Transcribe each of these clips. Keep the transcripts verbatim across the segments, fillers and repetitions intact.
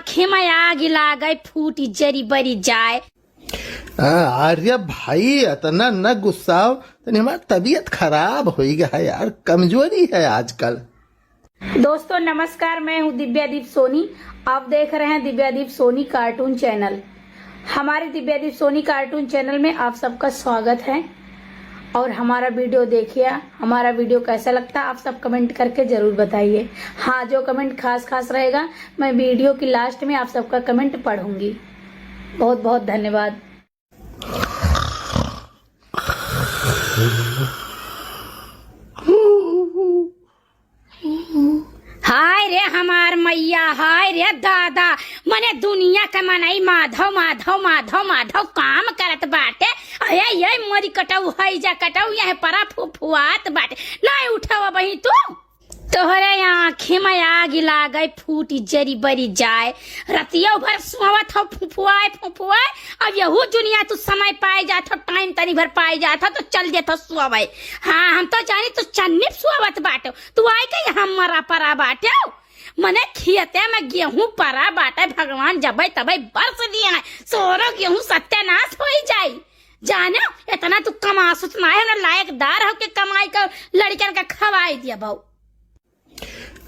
आँखी में आग लागे, फूटी जरी बरी जाए। हाँ, अरे भाई, इतना न गुस्साओ, तनी हमार तबीयत खराब होई गा है यार, कमजोरी है आजकल। दोस्तों नमस्कार, मैं हूँ दिव्यादीप सोनी। आप देख रहे हैं दिव्यादीप सोनी कार्टून चैनल। हमारे दिव्यादीप सोनी कार्टून चैनल में आप सबका स्वागत है और हमारा वीडियो देखिए। हमारा वीडियो कैसा लगता है आप सब कमेंट करके ज़रूर बताइए। हाँ, जो कमेंट खास खास रहेगा मैं वीडियो की लास्ट में आप सबका कमेंट पढ़ूंगी। बहुत बहुत धन्यवाद। हाय रे हमार मैया, हाय रे दादा, मने दुनिया के मनई माधव, माधव, माधव, माधव काम करत बाटे। अये, ये मरी कटऊ, हई जा कटऊ, यह परा फुफुआत बाटे। नहीं उठव अबहीं तू। तोहरे आँखी में आग लागे, फूटी जरी बरी जाए। रतिया भर सोवत हो फुफुआए, फुफुआए। अब यहू दुनिया तू समय पाए जात हो, टाइम तनी भर पाए जात हो, तो चल देत हो सोवे। हाँ, हम तो जानी तू चन्नी पे सोवत बाटे। तू आए के यहाँ मरा परा बाटे। मने खेते में गेहूं परा बाटे, भगवान जबे तबे बरस दिए हैं, सोरो गेहूं सत्यानाश होई जाई। जाने, इतना तू कमासुत ना है, ना लायकदार हो के कमाई कर लड़कन का खवाई दिया भाऊ।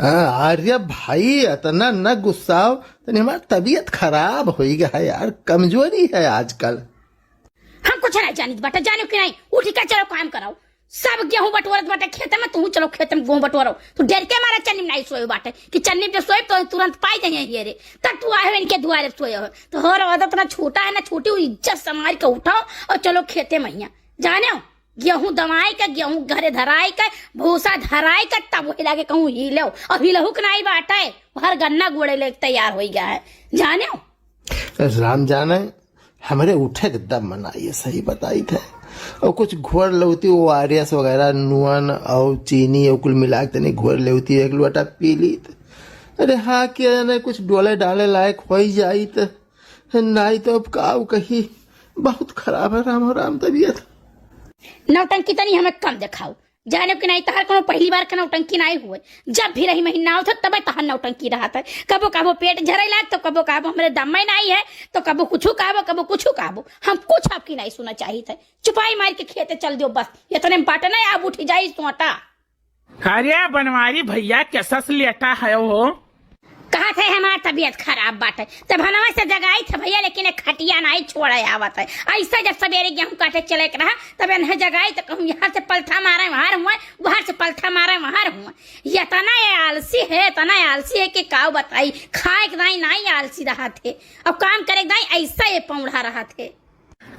आ, अरे भाई, इतना न गुस्साओ, तनी हमार तबीयत खराब होई गा है यार, कमजोरी है आजकल। हम कुछ नहीं जानित बाटे, जानो कि नहीं, उठी का चलो काम कराओ। सब गेहूं बटोरत बाटे खेते में, तू चलो खेते में गेहूं बटोरो। तू डर के मारा चन्नी में नहीं सोए बाटे कि चन्नी पे सोए तो तुरंत पाई जाइए ये रे। तब तू आए हो इनके दुआरे सोए हो। तो हो रहा तो इतना छोटा है ना, छोटी हुई इज्जत संभाल के उठाओ और चलो खेते में हियां। जाने हो, गेहूं दवाई का, गेहूं घरे धराई का, भूसा धराई का, तब वही लागे कहूं हिलो। और हिलहू के नहीं बाटे, हर गन्ना गोड़े ले तैयार होई गया है। जाने हो? राम जाने, हमरे उठे के दम ना, ये सही बताई थे। और कुछ घोर लेवती, वो आर एस वगैरह, नून और चीनी, वो कुल मिला के तनी घोर लेवती, एक लोटा पी लीत। अरे हाँ, क्या जाने कुछ डोले डाले लायक होई जाइत। नाई तो अब का कही, बहुत खराब है राम राम तबीयत। नौटंकी तनी हमें कम देखाओ। जाने कि नहीं, तहार कोनो पहली बार के नौटंकी नहीं हुए। जब भी रही महीना आवत है, तबे तहार नौटंकी रहत है। कबो कबो पेट झरे लाग, तो कबो कबो हमरे दम्मे नहीं है, तो कबो कुछू कहबो, कबो कुछू कहबो। हम कुछ आपकी नहीं सुना चाहित है। चुपाई मार के खेते चल दियो बस। इतने में बाटे ना, अब उठी जाई सोटा। अरे बनवारी भैया, कैसा से लेटा है हो? कहा थे हमार तबीयत खराब बाटे, तब हनवा से जगाई थे भैया, लेकिन एक खटिया नहीं छोड़े आवत है। ऐसा जब सवेरे गेहूं काटे चले के रहा, तब इन्हें जगाई तो कहूँ, यहाँ से पलथा मारे वहार हुए, वहार से पलथा मारे वहार हुए। ये इतना ये आलसी है, इतना ये आलसी है कि काऊ बताई, खाए के दाई नहीं आलसी रहा थे, अब काम करे के दाई ऐसा ये पौड़ा रहा थे।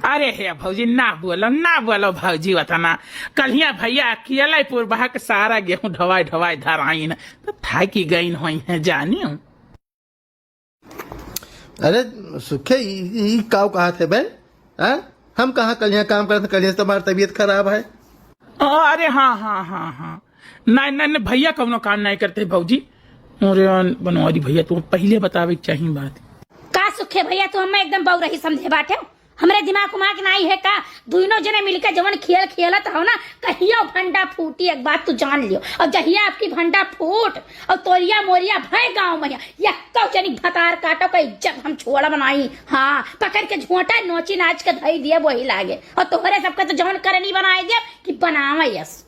अरे हे भौजी, ना बोलो, ना बोलो भौजी, वतना कल्हिया भैया अकेले पुरबहा के सारा गेहूं ढवाई ढवाई धराइन, तो थाकी गईन होई है जानियो। अरे सुखे, ई, ई काऊ कहा थे बे? हाँ? हम कहाँ कल्हिया काम करत, कल्हिया से तुम्हारी तबीयत खराब है। अरे हाँ, हाँ, हाँ, हाँ। नहीं, नहीं, नहीं, भैया कौनो काम नहीं करते भौजी। अरे बनवारी भैया, तू पहले बतावे के चाहिए बात। का सुखे भैया, तू हमें एकदम बौरही समझे बाटे। हमरे दिमाग उमाग नाई है का? दुइनो जने मिलके जवन खेल खेलत हो ना, कहियो भंडा फूटी, एक बात तू जान लियो। और जहिया आपकी भंडा फूट और तोरिया मोरिया भय गाँव में, यक्को जनी भतार काटो का इज्जत हम छोड़ब नाई। हाँ, पकड़ के झोंटा नोची नाच के धई दिए वही लागे। और तोहरे सबके तो जवन करनी बनाए दिए कि बनावे यस।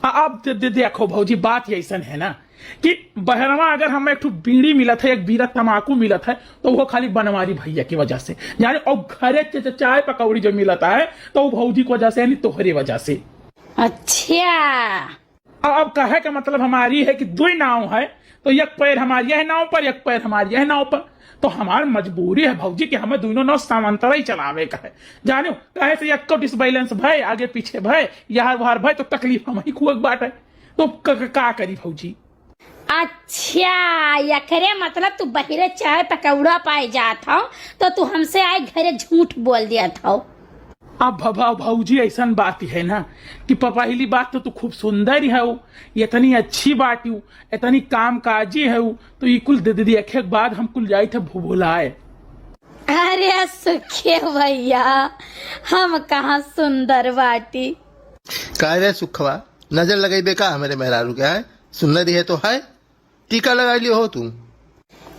आ, अब दे, दे, देखो भौजी, बात ये ऐसन है ना कि बहरवा अगर हमें एक ठो बीड़ी मिलत है, एक बीरा तमाकू मिलत है, तो वो खाली बनवारी भैया की वजह से, यानी और घरे च-, च-, चाय पकौड़ी जो मिलत है, तो वो भौजी की वजह से, यानी तोहरे वजह से। अच्छा। आ, अब कहे का मतलब हमारी है कि दो नाव है, तो एक पैर हमार यह नाव पर, एक पैर हमार यह नाव पर। तो हमार मजबूरी है भौजी कि हमें दोनों नाव समांतर ही चलावे का है। जानो, कहे से यक्को disbalance भय, आगे पीछे भय, यार वार भय, तो तकलीफ हम ही खुआक बाटे। तो क-, क-, का करी भौजी? अच्छा, एकरे मतलब तू बहिरे चाय पकौड़ा पाए जात हो, तो तू हमसे आए घरे झूठ बोल दिया था। अब भा-, भा-, भौजी, ऐसन बात है ना कि प-, पहली बात तो तू खूब सुंदर ही हो, इतनी अच्छी बाटी हो, इतनी कामकाजी हो, तो ई कुल दे, दे, देखे के बाद हम कुल जाई थे भुभुलाए। अरे सुखे भैया, हम कहाँ सुंदर बाटी? का रे सुखवा, नजर लगइबे का हमरे मेहरारू के? हैं, सुंदर ही है तो है, टीका लगा लियो हो तू।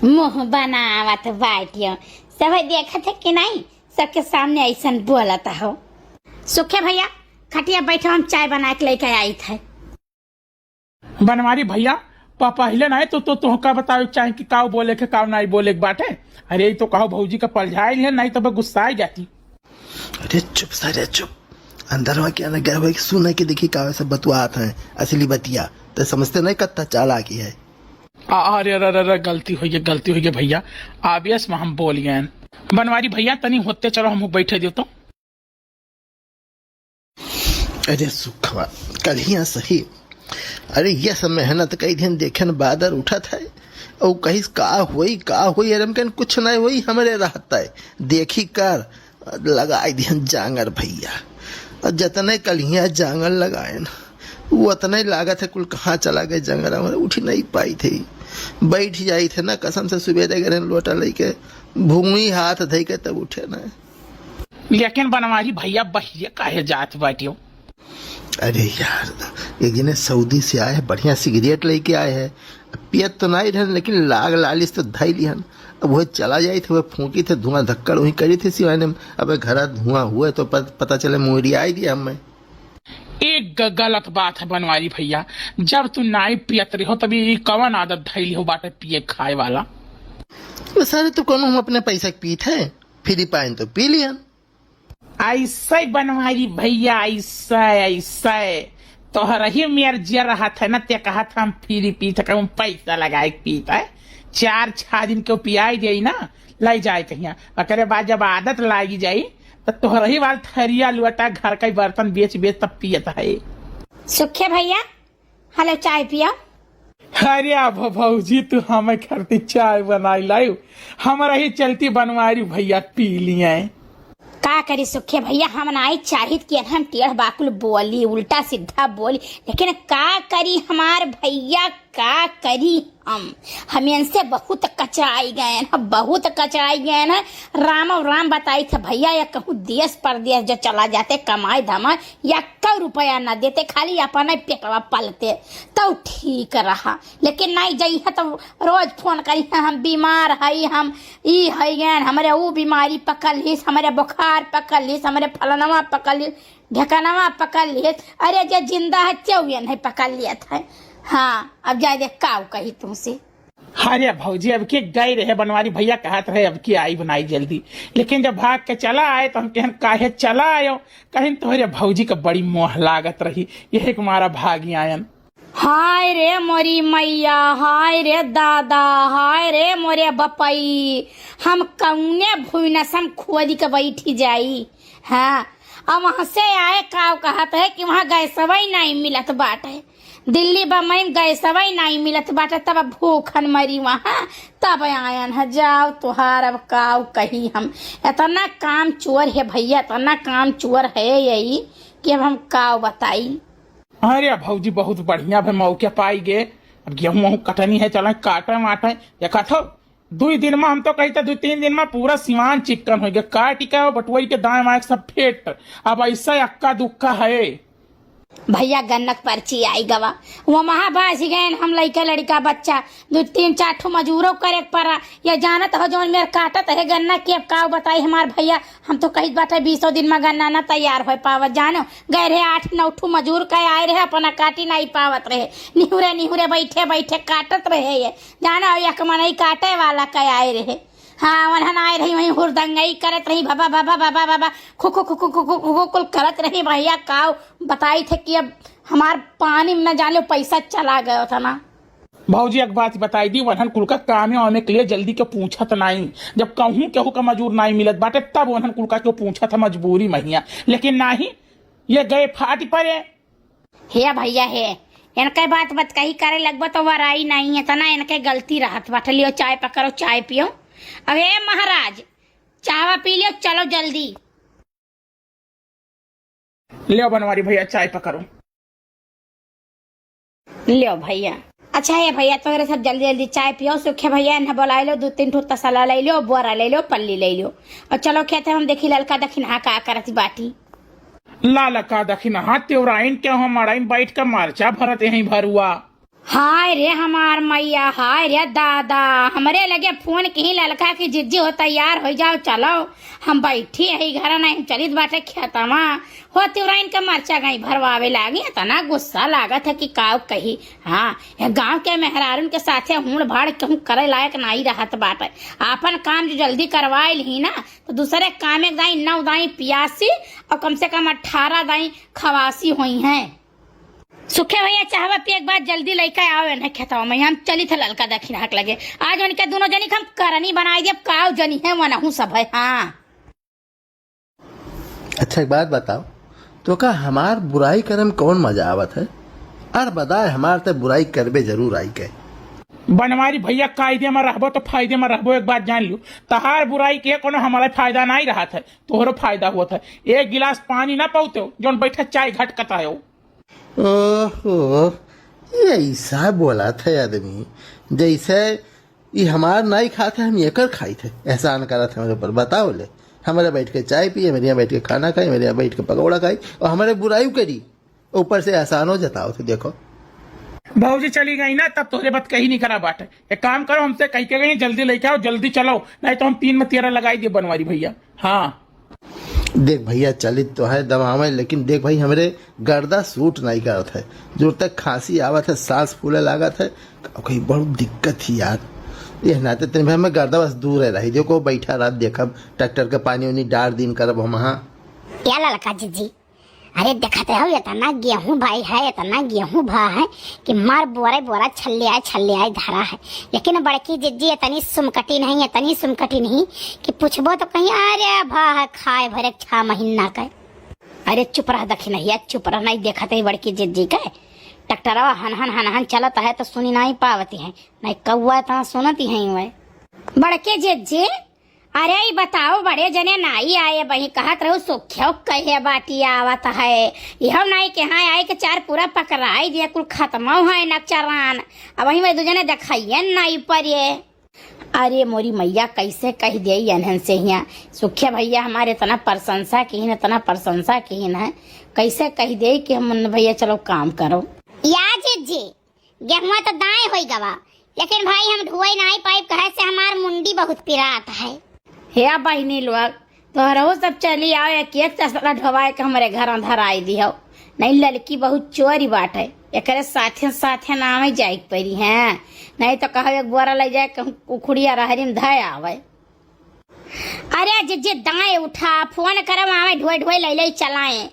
मुँह बनावत बाटियो, सब देखत है कि नहीं, सबके सामने ऐसन बोलत हो। सुखे भैया, खटिया बैठो, हम चाय बना के लेके आई थे। बनवारी भैया, प-, पहिले नाहीं तो, तो तोहका बतावे के चाही कि काऊ बोले के, काऊ नाहीं बोले के बाटे। अरे, ई तो कहो भौजी का पलझाइल है, नाहीं तब गुस्साई जाती। अरे चुप सारे चुप, अंदर वहाँ क्या ना गए हुए कि सुने के देखी कावे सब बतुआत हैं, असली बतिया तो समझते नहीं कत्ता चालाकी है। आ, अरे, अरे, अरे, अरे, गलती हुई है, गलती हुई है भैया, आवेश में हम बोल गए। बनवारी भैया, तनी होते चलो, हम बैठे दो तो। अरे सुखवा, कल्हिया सही। अरे ये सब मेहनत कई दिन देखे न बादर उठत है। और कहिस का होई, का होई? अरे हम कहन कुछ नहीं होई, हमरे रहत है। देखी कर, लगाई दिहन जांगर भैया। और जतने कल्हिया जांगर लगाए न, वो उतने लागत है कुल कहाँ चला गए जांगर, हमरे उठी नहीं पाई थे। बैठ जाई थे ना, कसम से सुबेरे गए लोटा लेके, भूमि हाथ धई के तब उठे ना। लेकिन बनवारी भैया बहिरे काहे जात बाटियो? अरे यार, एक जने सऊदी से आए हैं, बढ़िया सिगरेट लेके आए हैं। पियत तो नहीं रहन, लेकिन लाग लालिस तो धई लिहन। अब वह चला जाई थे, वह फूंकी थे, धुआं धक्कड़ वहीं करी थे सिवाय ने। अब घर धुआं हुए तो पत-, पता चले मुहरी आई दिया हमें। एक ग-, गलत बात है बनवारी भैया, जब तू नाई पियत रहो तभी ई कवन आदत धई लिहो बाटे पिए खाए वाला? तो सारे तो कोनो हम अपने पैसा के पीत है, फ्री पाइन तो पी लियन। ऐसे बनवारी भैया, ऐसे, ऐसे। तोहरही मेर जे रहत है ना, ते कहत हम फ्री पीत है, कहूँ पैसा लगाए के पीत है। चार छह दिन के पियाई देई ना, लै जाए कहिया। ओकरे बाद जब आदत लागी जाई, तो तोहरही वाल थरिया लोटा घर का बर्तन बेच बेच तब पियत है। सुखे भैया, हेलो, चाय पिया। अरे अब भौजी, तू हमें खातिर चाय बनाई लायू, हमरही चलती बनवारी भैया पी लिए। का करी सुखे भैया, हम नाई चाहित कि हम टेढ़ बाकुल बोली, उल्टा सीधा बोली, लेकिन का करी हमार भैया, का करी हम, हम इनसे बहुत कचराई गए हैं, बहुत कचराई गए हैं। राम और राम बताई थे भैया, या कहूँ देश परदेश जो चला जाते कमाए धमाए, या कौ रुपया न देते, खाली अपना पेटवा पालते, तो ठीक रहा। लेकिन नहीं जइहे तो रोज फोन करिहे, हम बीमार हई, हम ई हई गए, हमरे ऊ बीमारी पकड़ लीस, हमरे बुखार पकड़ लीस, हमरे फलनवा पकड़ लीस, ढेकनवा पकड़ लीस। अरे जे जिंदा है चौवे नहीं पकड़ लियत है। हाँ, अब जाए दे काऊ कही तुमसे। अरे भौजी, अब के गए रहे बनवारी भैया, कहत रहे अब की आई बनाई जल्दी, लेकिन जब भाग के चला आए तो हम कहन काहे चला आयो, कहन तोहरे भौजी का बड़ी मोह लागत रही, यही के मारा भागी आयन। हाय रे मोरी मैया, हाय रे दादा, हाय रे मोरे बपई, हम कौने भुइनसम खोदी के बैठी जाई। हाँ, अब वहाँ से आए काव कहत है कि वहाँ गैसवा ही नहीं मिलत बाटे, दिल्ली बम्बई में गैसवा ही नहीं मिलत बाटे, तब भूखन मरी वहाँ, तब आयन है। जाओ तुहार अब काव कही हम, इतना काम चोर है भैया, इतना काम चोर है यही कि अब हम काव बताई। अरे भौजी, बहुत बढ़िया भे मौके पाई गे। अब गेहूं वहूं कटनी है, चलें काटें वाटें। देखा थो, दुई दिन में, हम तो कही था दुई तीन दिन में पूरा सिवान चिक्कन होइ गे। काटि के बटुआई के दाएं बाएं सब फेट। अब ऐसा अक्का दुक्का है। भैया गन्ना के पर्ची आई गवा, वो महा बाझ गए हम लइका लड़िका बच्चा, दू तीन चार ठो मजूरो करे के पड़ा। ये जानत हो जौन मेर काटत है गन्ना के, अब काव बताई हमार भैया, हम तो कहित बाटे बीसों दिन में गन्ना ना तैयार होइ पावत, जानो। गए रहे आठ नौ ठू मजूर के आए रहे, अपना काटी नहीं पावत रहे, निहुरे निहुरे बैठे बैठे काटत रहे। ये जानो, एक मनई काटे वाला के आए रहे। हाँ, वनहन आए रही, वहीं हुरदंगई करत रही, बाबा बाबा बाबा बाबा, खो खो खो खो खो खो खो कुल करत रही। भैया काव बताई थे कि अब हमार पानी में जाने पैसा चला गया था ना। भौजी, एक बात बताई दी, वनहन कुल का कामे वामे के लिए जल्दी के पूछत नाई। जब कहूँ केहू का मजूर नाई मिलत बाटे, तब वनहन कुल का क्यों पूछत है मजबूरी महिया। लेकिन नाही, ये गए फाट परे। हे भैया हे, इनके बात बतकही करे लगबो तो वराई नाई है, तना इनके गलती रहत बाटे। लियो चाय पकड़ो, चाय पियो। अब हे महाराज, चावा पी लियो, चलो जल्दी। लियो बनवारी भैया, चाय पकड़ो। लियो भैया। अच्छा हे भैया, तोहरे सब जल्दी जल्दी चाय पियो। सुखे भैया, इन्हें बोलाई लो, दू तीन ठो तसला ले लो, बोरा ले लो, पल्ली ले लो, और चलो खेते हम देखी ललका दखिनहा का करत बाटी। ललका दखिनहा तेवराइन के हम अड़ाइन बैठ के मरचा भरत यहीं भरुआ। हाय रे हमार मैया, हाय रे दादा, हमरे लगे फोन किही ललका कि जिज्जी हो तैयार होइ जाओ, चलो। हम बैठी ही घर, नहीं चलित बाटे खेतवा। हो तिवराइन के मरचा गई भरवावे लागी, इतना गुस्सा लागत है कि काउ कही। हाँ, ये गाँव के मेहरारून के साथे हूड़ भाड़ कहूँ करे लायक नाई रहत बाटे। आपन काम जो जल्दी करवाए ली ना, तो दूसरे कामे दाई नौ दाई पियासी और कम से कम अठारह दाई खवासी होई हैं। सुखे भैया, चाहवा पिए के बाद जल्दी लइका आओ एन्हे खेतवा में, हम चलित है ललका दखिनहा के लगे। आज उनके दुनो जनी के हम करनी बनाई देब, काउ जनी है वनहू सब है। हाँ। अच्छा, एक बात बताओ, तो का हमार बुराई करे में कौन मजा आवत है? अर बदाय हमार ते बुराई करबे जरूर आई के। बनवारी भैया, कायदे में रहबो तो फायदे में रहबो। एक बात जान लियो, तहार बुराई के कोनो हमारे फायदा नहीं रहत है, तोहरो फायदा होत है। एक गिलास पानी ना पौते हो, जौन बैठे चाय घटकता है। ओहो, ये ऐसा बोला था आदमी, जैसे ये हमार नाई खात है, हम एकर खाई थे, एहसान करत है हमरे ऊपर। बताओ ले, हमारे बैठ के चाय पिए, मेरे यहाँ बैठ के खाना खाए, मेरे यहाँ बैठ के पकौड़ा खाई और हमारे बुराई करी, ऊपर से एहसानो जताओ थे। देखो, भौजी चली गई ना, तब तोहरे बात कही नहीं करा बाटे। एक काम करो, हमसे कह के गई, जल्दी लेके आओ, जल्दी चलो, नहीं तो हम तीन में तेरह लगाई दे बनवारी भैया। हाँ। देख भैया, चलित तो है दवावे, लेकिन देख भाई, हमरे गर्दा सूट नहीं करत है। जोर तक खांसी आवत है, सांस फूले लागत है, कहीं बहुत दिक्कत ही यार। ये नाते तेरे भाई, मैं गर्दा बस दूर है रही, देखो बैठा रात देखब, ट्रैक्टर के पानी उनी डार दिन करब हम। हाँ। या ललका जिज्जी, अरे देखत हो, इतना गेहूं भाई है, इतना गेहूं भा है कि मार बोरे बोरा छल्ले आए, छल्ले आए धरा है। लेकिन बड़की जिज्जी इतनी सुमकटी नहीं, इतनी सुमकटी नहीं कि पूछबो तो कहीं, अरे भा है खाए भरे छह महीना का। अरे चुप रह दखिनहिया, चुप रह, नहीं देखत है बड़की जिज्जी के। ट्रैक्टरवा हन हन हन हन चलत है तो सुनी नहीं पावती है, नहीं कौआ इतना सुनती है वह। बड़के जिज्जी, अरे, ई बताओ, बड़े जने नाई आए बही, कहत रहू सुख्यो कहे बाटी आवत है, इहो नाई के हाँ आए के चार पूरा पकड़ाई दिया, कुल खत्मो है नक्चरान। अब वही में दू जने देखाइए नाई परे। अरे मोरी मैया, कैसे कह दे इन्हन से हिया। सुख्या भैया हमारे इतना प्रशंसा किहिन, इतना प्रशंसा किहिन है, कैसे कह दे कि हम मुन्ना भैया चलो काम करो। या जिज्जी, गेहुआ तो दाएं होई गवा, लेकिन भाई हम ढोए नाई पाइब, कहे से हमार मुंडी बहुत पिरात है। हे बहिनी लोग, तोहरहू सब चली आओ, एक एक तसला ढोवाए के हमरे घर धराई दिहो। नहीं, ललकी बहुत चोरी बाटे, एकरे साथे साथे नावे जाए के पड़ी है, नहीं तो कहो एक बोरा ले जाए कहूँ उखुड़िया रहरी में धय आवे। अरे जिज्जी दाएं उठा, फोन करम आवे, ढोए ढोए ले ले चलाएं।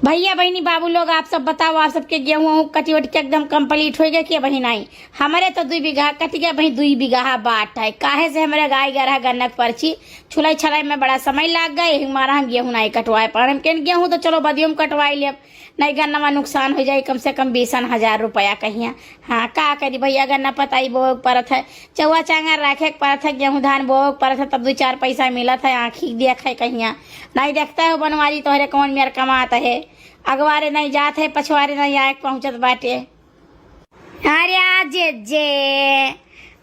भैया बहिनी बाबू लोग, आप सब बताओ, आप सबके गेहूं वहूं कटि वटि के एकदम complete होइ गए कि बहिन आई? हमरे तो दुई बीघा कटि गए, बहिन दुई बीघा बाट है, काहे से हमरे गाय गरहा गन्नक पर्ची छुलाई छलाई में बड़ा समय लाग गए, यही मारा हम गेहूं नहीं कटवाए पाए। हम कहन गेहूं तो चलो बदियो में कटवाई लेब, नहीं गन्नवा नुकसान हो जाए, कम से कम बीसन हजार रुपया कहिया। हाँ, का करी भैया, गन्ना पताई बोवे के परत है, चौवा चांगर राखे के परत है, गेहूं धान बोवे के परत है, तब दू चार पैसा मिलत है, आँखी देख है कहिया। नहीं देखता है बनवारी तोहरे कौन मेर कमात है, अगवारे नहीं जात है, पछवारे नहीं आए के पहुँचत बाटे। अरे आज जे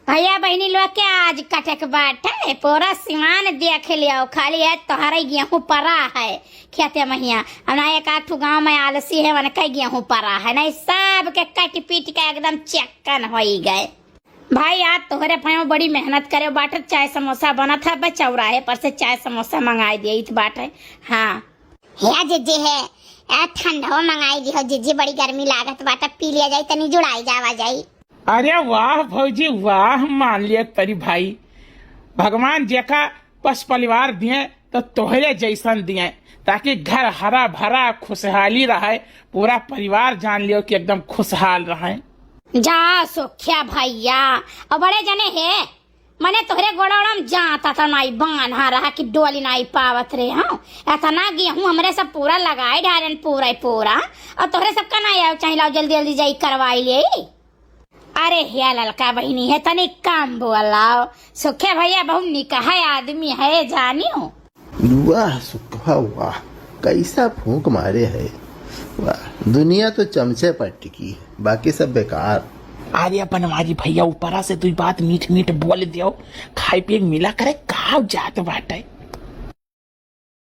भैया बहिनी लोग के आज कटे के बाटे, पूरा सिवान देख लियो, खाली है तोहरे गेहूं परा है खेते महिया। अब ना एक आध ठो गाँव में आलसी है, उनका गेहूं परा है, नहीं सब के कट पीट के एकदम चक्कन होई गए। भाई, आज तोहरे भाई बड़ी मेहनत करे बाटे, चाय समोसा बनत है, बस चौराहे पर से चाय समोसा मंगाई देइत बाटे। हाँ। हे जिज्जी हे, ए ठंडो मंगाई दिहो जिज्जी, बड़ी गर्मी लागत बाटे, पी लिया जाई, तनी जुड़ाई जावा जाई। अरे वाह भौजी वाह, मान लिया तरी भाई, भगवान जेका पस परिवार दिए तो तोहरे जैसन दिए, ताकि घर हरा भरा खुशहाली रहे, पूरा परिवार जान लियो कि एकदम खुशहाल रहे। जा सुखिया भैया, और बड़े जने हे, मने तोहरे गोड़ाड़ा में जाता था नाई बान्हा रहा कि डोली नाई पावत रहे। हाँ, इतना गेहूं हमरे सब पूरा लगाए डारेन पूरा ही पूरा, और तोहरे सबका नाई आवे चाहिए, लाओ जल्दी जल्दी जाई करवाई ले। अरे हे ललका बहिनी हे, तनी कम बोलाओ। सुखे भैया बहुत निकहा आदमी है जानियो। वाह सुखा वाह, कैसा फूंक मारे है। वाह, दुनिया तो चमचे पर टिकी है, बाकी सब बेकार। अरे बनवारी भैया, ऊपरा से दुई बात मीठ मीठ बोल दियो, खाए पिए के मिला करे, का जात बाटे।